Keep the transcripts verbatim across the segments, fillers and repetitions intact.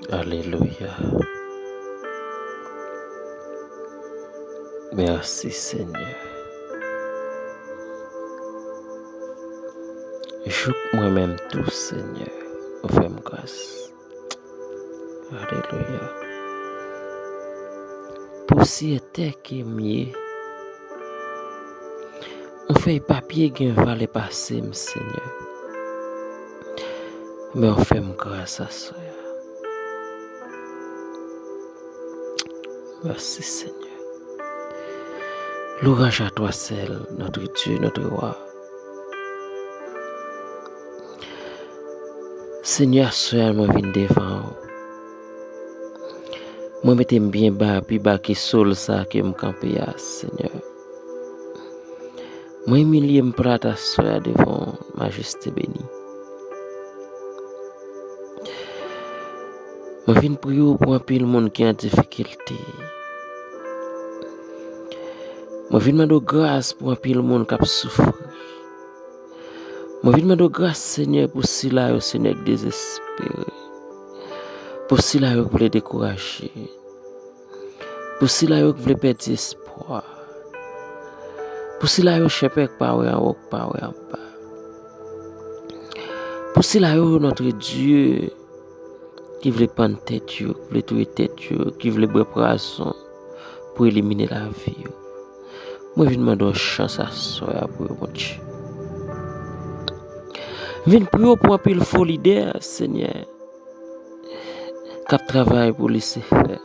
Alelouya. Mèsi, Senyè. Jouk mwen menm tou, Senyè, ou fè m gras. Alelouya. Pousyè tè ke m ye, yon fèy papye gen valè pase m, Senyè. Men w fè m gras aswè a. Mèsi, Senyè. Louange à toi seul, notre Dieu, notre roi. Senyè, aswè a mwen vin devan w. Mwen mete m byen ba, pi ba ke sol sa ke m kanpe a, Senyè. Mwen imilye m plat aswè a devan w, Majeste beni. Mwen vin priye w pou anpil moun ki an difikilte. Mwen vin mande w gras pou anpil moun k ap soufri. Mwen vin mande w gras, Senyè, pou sila yo, Senyè, k dezespere. Pou sila yo k vle dekouraje. Pou sila yo k vle pèdi espwa. Pou sila yo chèpè k pa wè anwo, k pa wè anba. Pou sila yo, Notre Dieu, ki vle pann tèt yo, ki vle touye tèt yo, ki vle bwè pwazon pou elimine lavi yo. Mwen vin mande w chans aswè a pou yo, Bondye. Vin priye w pou anpil fo lidè, Senyè, k ap travay pou Lisifè.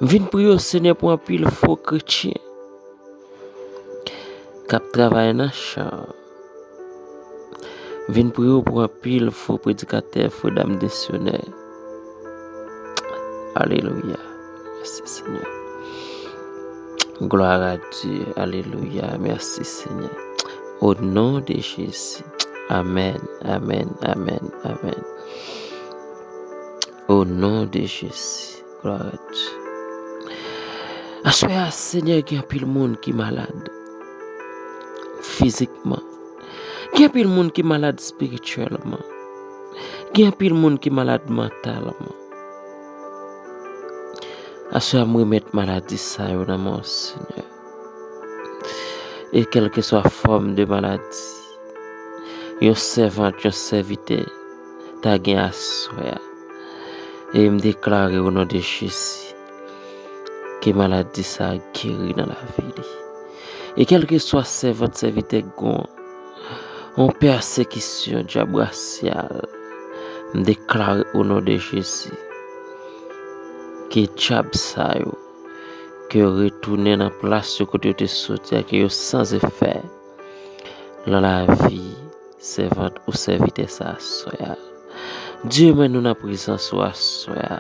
Vin priye w, Senyè, pou anpil fo kretyen k ap travay nan chan. Vin priye w pou anpil fo predikatè, fo dam misyonè. Alelouya. Mèsi, Senyè. Gloire à Dieu. Alelouya. Mèsi, Senyè. Au nom de Jésus. Amèn, amèn, amèn, amèn. Au nom de Jésus. Gloire à Dieu. Aswè a, Senyè, gen anpil moun ki malad fizikman. Gen anpil moun ki malad espirityèlman. Gen anpil moun ki malad mantalman. Aswè a, m remèt maladi sa yo nan men w, Senyè. E kèlkeswa fòm de maladi yon sèvant, yon sèvitè ta gen aswè a, e m deklare o non de Jezi ke maladi sa a geri nan lavi li. E kèlkeswa sèvant, sèvitè k gon yon pèsekisyon dyab rasyal, m deklare o non de Jezi ke dyab sa yo, ke yo retounen nan plas yo kote yo te soti a, ke yo san efè nan lavi sèvant ou sèvitè sa aswè a. Dye, men nou nan prezans ou aswè a.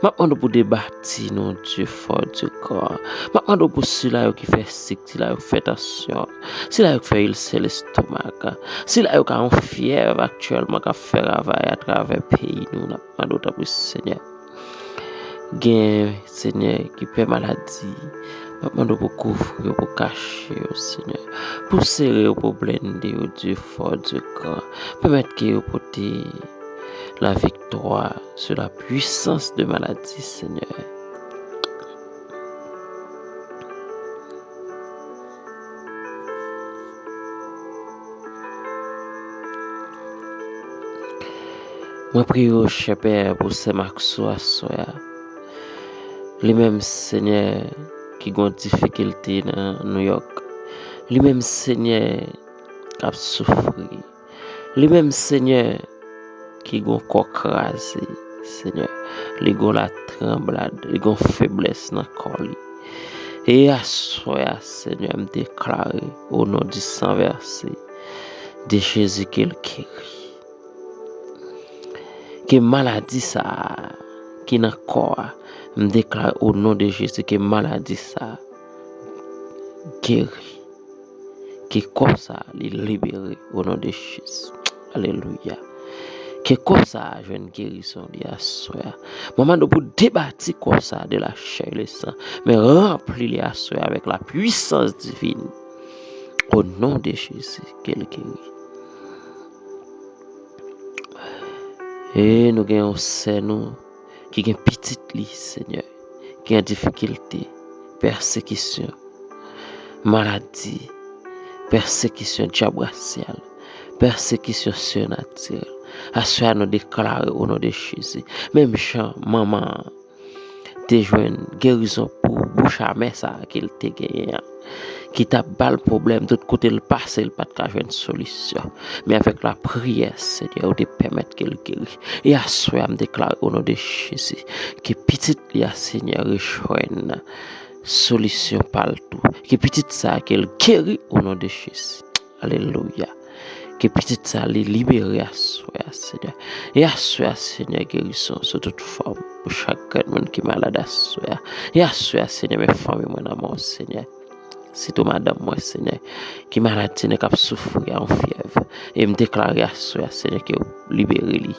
M ap mande w pou debati nou, Dye fò, Dye gran. M ap mande w pou sila yo ki fè sik, sila yo ki fè tansyon, sila yo ki fè ilsè lestomak, sila yo k a yon fyèv aktyèlman k ap fè ravay atravè peyi nou. N ap mande w, tanpri, Senyè. Gen, Senyè, ki pè maladi. M ap mande w pou kouvri yo, pou kache yo, Senyè. Pou sere yo, pou blende yo, Dye fò, Dye gran. Pèmèt ke yo pote la viktwa sou la pwisans de maladi, Senyè. Mwen priye w, chè Pè, pou sè Makso aswè a. Li menm, Senyè, ki gon difikilte nan Nouyòk. Li menm, Senyè, k ap soufri. Li menm, Senyè, ki gon kò kraze, Senyè. Li gon latranblad, li gon feblès nan kò li. E aswè a, Senyè, m deklare, o non di san vèse de Jezi, ke l geri. Ke maladi sa a ki nan kò a, m deklare o non de Jezi ke maladi sa a geri. Ke kò sa a li libere o non de Jezi. Alelouya. Ke kò sa a jwenn gerizon li aswè a. Mwen mande w pou debati kò sa a de la chair et le sang, men ranpli li aswè a avèk la puissance divine. O non de Jezi, ke l geri. E nou gen yon sè nou ki gen pitit li, Senyè, ki an difikilte, pèsekisyon, maladi, pèsekisyon dyab rasyal, pèsekisyon sinatirèl. Aswè a nou deklare o non de Jezi. Menm jan manman an te jwenn gerizon pou bouch amè sa a ke l te genyen an, ki t ap ba l pwoblèm, tout kote l pase, l pa t ka jwenn solisyon. Men avèk lapriyè, Senyè, ou te pèmèt ke l geri. E aswè a, m deklare o non de Jezi, ke pitit li a, Senyè, rejwenn solisyon pa l tou. Ke pitit sa a, ke l geri o non de Jezi. Alelouya. Ke pitit sa li libere aswè a, Senyè. E aswè a, Senyè, gerizon sou tout fòm pou chak grenn moun ki malad aswè a. E aswè a, Senyè, men fanmi mwen nan men w, Senyè. Sitou madanm mwen, Senyè, ki malad, Senyè, k ap soufri a yon fyèv. E m deklare aswè a, Senyè, ke w libere li,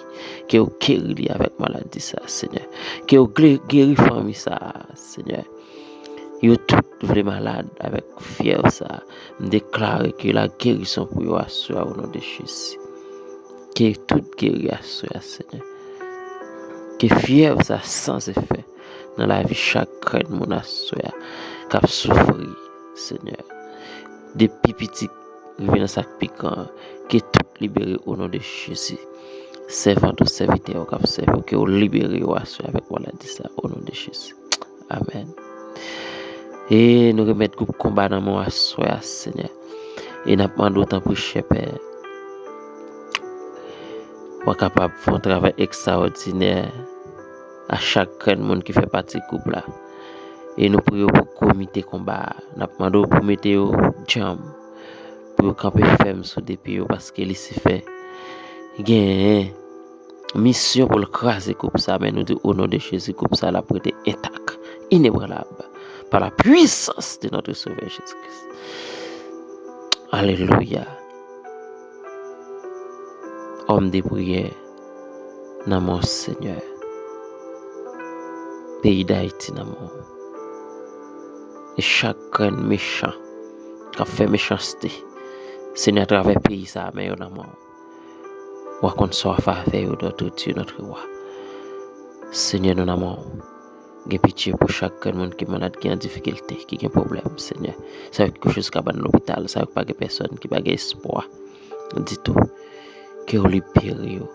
ke w geri li avèk maladi sa a, Senyè. Ke w gle- geri fanmi sa a, Senyè. Yo tout vle malad avèk fyèv sa a. M deklare ke la gerizon pou yo aswè a o non de Jezi. Ke tout geri aswè a, Senyè. Ke fyèv sa a san efè nan lavi chak grenn moun aswè a k ap soufri, Senyè. Depi piti rive nan sa k pi gran, ke tout libere o non de Jezi. Sèvant ou sèvitè ou k ap sèvi w, ke w libere yo aswè avèk maladi sa a, o non de Jezi. Amèn. E nou remèt gwoup konba nan men w aswè a, Senyè. E n ap mande w, tanpri, chè Pè, w a kapab fè yon travay ekstraòdinè a chak grenn moun ki fè pati gwoup la. E nou priye w pou komite konba a. N ap mande w pou mete yo djanm, pou yo kanpe fèm sou de pye yo, paske Lisifè genyen misyon pou l kraze gwoup sa, men nou di, o non de Jezi, gwoup sa l ap rete entak, inebranlab, par la puissance de notre Sauveur Jésus-Christ. Alelouya. Òm de priyè nan men w, Senyè. Peyi Dayiti nan men w. E chak grenn mechan k ap fè mechanste, Senyè, atravè peyi sa a, men yo nan men w. W a konn sa w ap fè avè yo, notre Dieu, notre roi. Senyè, nou nan men w. Gen pitye pou chak grenn moun ki malad, ki an difikilte, ki gen pwoblèm, Senyè. Sa yo ki kouche sou kabann lopital, sa yo ki pa gen pèsòn, ki pa gen espwa ditou. Ke w libere yo.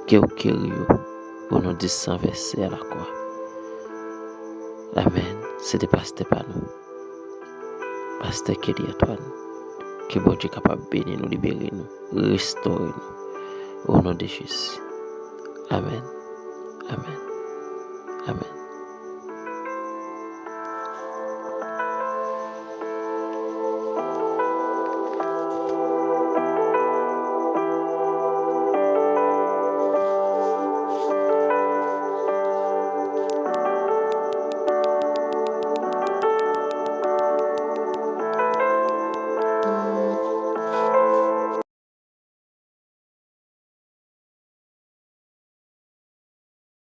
Ke w geri yo. O non di san vèse a lakwa. Amèn. Se te pastè pa nou, pastè Kelly Antoine. Ke Bondye kapab beni nou, libere nou, restore nou. O non de Jezi. Amèn. Amèn. Amèn.